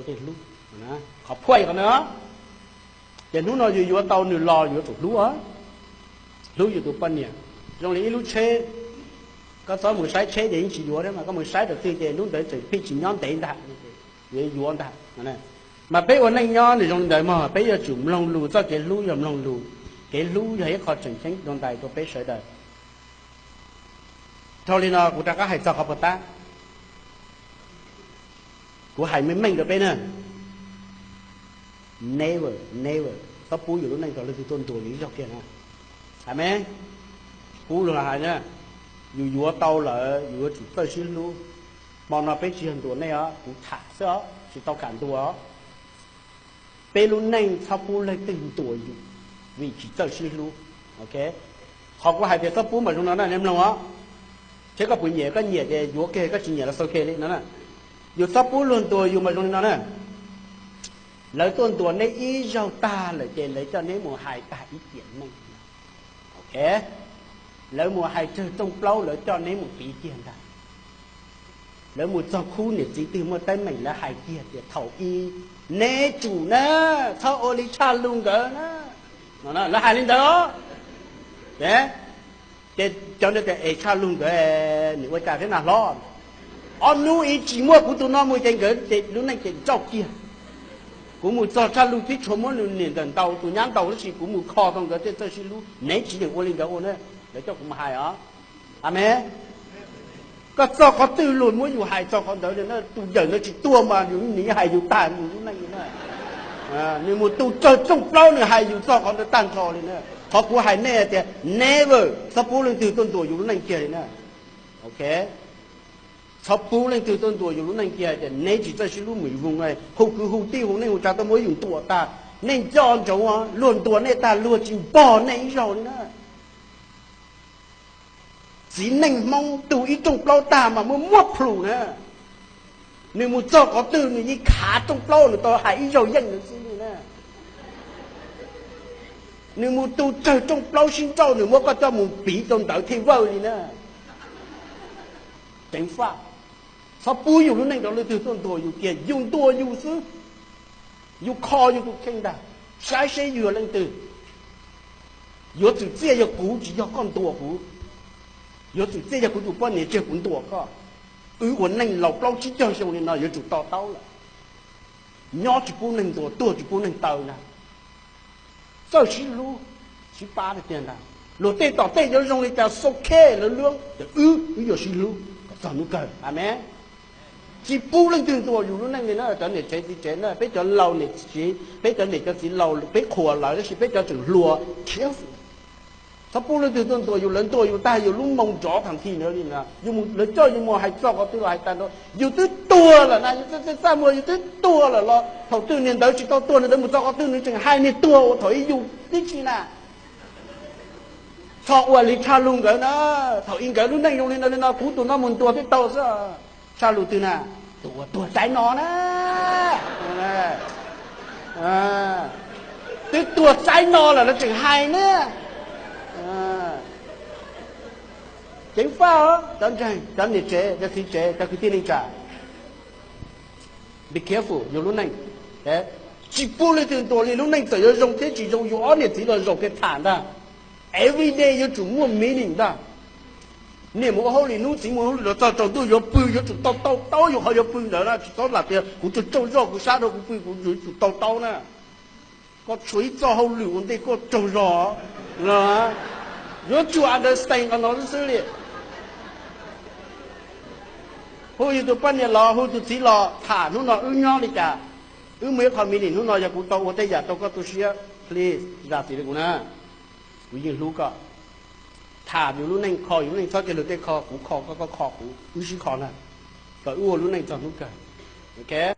Tej hlub, qhov phuaj qhov ntawd. Ces hnub no yus yuav tau nws los yuav tsum hlub, hlub yus tus poj niam. Zoo li ib lub tsheb, koj txhob mus saib tsheb ces yeej tsis yuav thiab mas, koj mus saib rau twg ces lub ntawd tseem pheej tsis nyob ntev ntag, yuav yuav ntag. Mas peb ua neej nyob nws zoo li ntawd mog, peb yuav tsum mloog lus, txoj kev hlub yog mloog lus, kev hlub yog ib qho tseem ceeb dua ntais rau peb sawv daws. Dhau li no kuv rov qab hais txog qhov puas tab. Kuv hais meej meej rau peb na, never, never txhob pub yus lub neej rau leej twg tuaj ntuas yus ib zaug kiag na. Amees. Kuv los hais na, yus yuav tau lawm yus yuav tsum txawj sib hlub. Hmo no peb tsis yog ntuas nej os, kuv tham xwb os, tsis tau kam ntuas os. Peb lub neej txhob pub leej twg ntuas yus, vim tsis txawj sib hlub. Qhov kuv hais tias txhob pub mas zoo no na, nej mloog os. Seb koj puas nyiam, koj nyiam ces yuav kiag, koj tsis nyiam los xaus kiag li no na. Yus txhob pub luag ntuas yus mas zoo li no na. Lawv tuaj ntuas neb ib zaug tag lawm ces lawv coj neb mus hais tag ib tiam neej. Lawv mus hais tsawg rooj plaub lawv coj neb mus piv kiag ntag. Lawv mus txog khub niam txiv twg muaj teeb meem lawv hais kiag tias thaum ub neb tsum na, txhob ua li Tshaj Lug nkawd na. Lawv hais li ntawd. Ces cov ntawd tias es Tshaj Lug nkawd nws ua cas thiab na hlob, ob hnub ib tsis muaj kuv tus no mus ces nkawd ces lub neej ces ntsauj kiag. Kuv mus txog Tshaj Lug tib tshuav muab nws niam ntawm ntaus tus nyab ntaus tab sis kuv mus kho tau nkawd thiaj txawj sib hlub, neb tsis yeem ua li nkawd ua na. Lawv coj kuv mus hais os. Amees. Koj txog qhov twg luag muab yus hais txog qhov ntawd li na, tus yawm ntawd tsis tuag mas yus nim hais yus tag yus lub neej li na. Nws mus tu tsawg rooj plaub nws hais yus txog qhov ntawd tag nrho li na. Qhov kuv hais nej tias never txhob pub leej twg tuaj ntuas yus lub neej kiag li na. Txhob pub leej twg tuaj ntuas yus lub neej kiag tias neb tsis txawj sib hlub mus voo, hu kwv hu tij hu neej hu tsav tuaj muab yus ntuas tag. Nej nco ntsoov, luag ntuas nej tag luag tsis npog nej ib zaug li na. Txiv neej Hmoob tu ib rooj plaub tag mas muaj muaj plhus na. Nws mus txog qhov twg nws yeej khav rooj plaub nws tau hais ib zaug yeej nws xwb li na. Nws mus tu tsawg rooj plaub sib nrauj nws muab koj coj mus piv rau ntawd thiaj vawj li na. Ceev faj. Txhob pub yus lub neej rau leej twg tuaj ntuas yus kiag, yus ntuas yus xwb. Yus kho yus tus kheej ntag, saib seb yus yog leej twg. Yuav txwm txiaj yog kuv tsis yog koj ntuas kuv. Yuav txwm txiaj yog kuv tus poj niam tseg kuv ntuas koj. Wb ua neej laus plaub tsib caug xyoo li no yuav tsum to taub lawm. Nyob tsis pub neeg ntuas, tuag tsis pub neeg taw na. Txawj sib hlub, sib pab tiag tiag ntag. Luag tej tom tej yuav zoo li cas xau khe lawv luab ces wb, wb yuav sib hlub kom txog hnub kawg. Amees. Tsis pub leej twg ntuas yus lub neej li na, cov niam tsev txiv tsev na, peb cov laus niam txiv, peb cov niam cov txiv laus peb qhuas lawv tab sis peb cov tseem hluas khiav xwb. Txhob pub leej twg tuaj ntuas yus, lawv ntuas yus tag yus lub moo nrov tag nthi ntawd li na. Lawv coj yus mus hais txog qhov twg los hais tag nrho, yus twb tuag lawm na, yus txaj muag yus twb tuag lawm los thaum twg niag ntawd tsis tau tuag, niag ntawd mus txog qhov twg nws tseem hais niag tuag uas thaum ub yus tib si na. Txhob ua li Tshaj Lug nkawd na, thaum ub nkawd lub neej zoo li no li no, kuv tus no mus ntuas twb tau xwb. Tshaj Lug twg na? Tus uas tuag tsaib no na. Twb tuag tsaib no lawm los tseem hais na. Ceev faj os cov ntseeg, cov niam tsev, cov txiv tsev, cov kwv tij neej tsa. Be careful yus lub neej. Tsis pub leej twg ntuas li, lub neej txawm yuav zoo thiab tsis zoo yus ob niam txiv los zaum kiag tham ntag. Every day yuav tsum muaj meaning ntag. Niam mus ua hauj lwm, hnub txiv mus ua hauj lwm los txog tsaus ntuj yuav pw yuav tsum tau tau taub yus qhov yuav pw ntawd na, tsis txhob lam tias kuv tsaug tsaug zog kuv sab dhau kuv pw, kuv yuav tsum tau taub na. Koj tshuav ib txoj hauj lwm ua ntej koj tsaug zog. Yuav tsum understand qhov no xwb xwb li. Hu yus tus poj niam los hu tus txiv los tham hnub no wb nyob li cas. Wb muaj ib qho meeting hnub no yog kuv tau ua tej yam rau koj tu siab, please zam txim rau kuv na. Kuv yeej hlub koj. Tham yus lub neej, kho yus lub neej, txhob cia luag tej kho kuv kho koj, koj kho kuv, wb sib kho na, kom wb ua lub neej txog hnub kawg. Ok.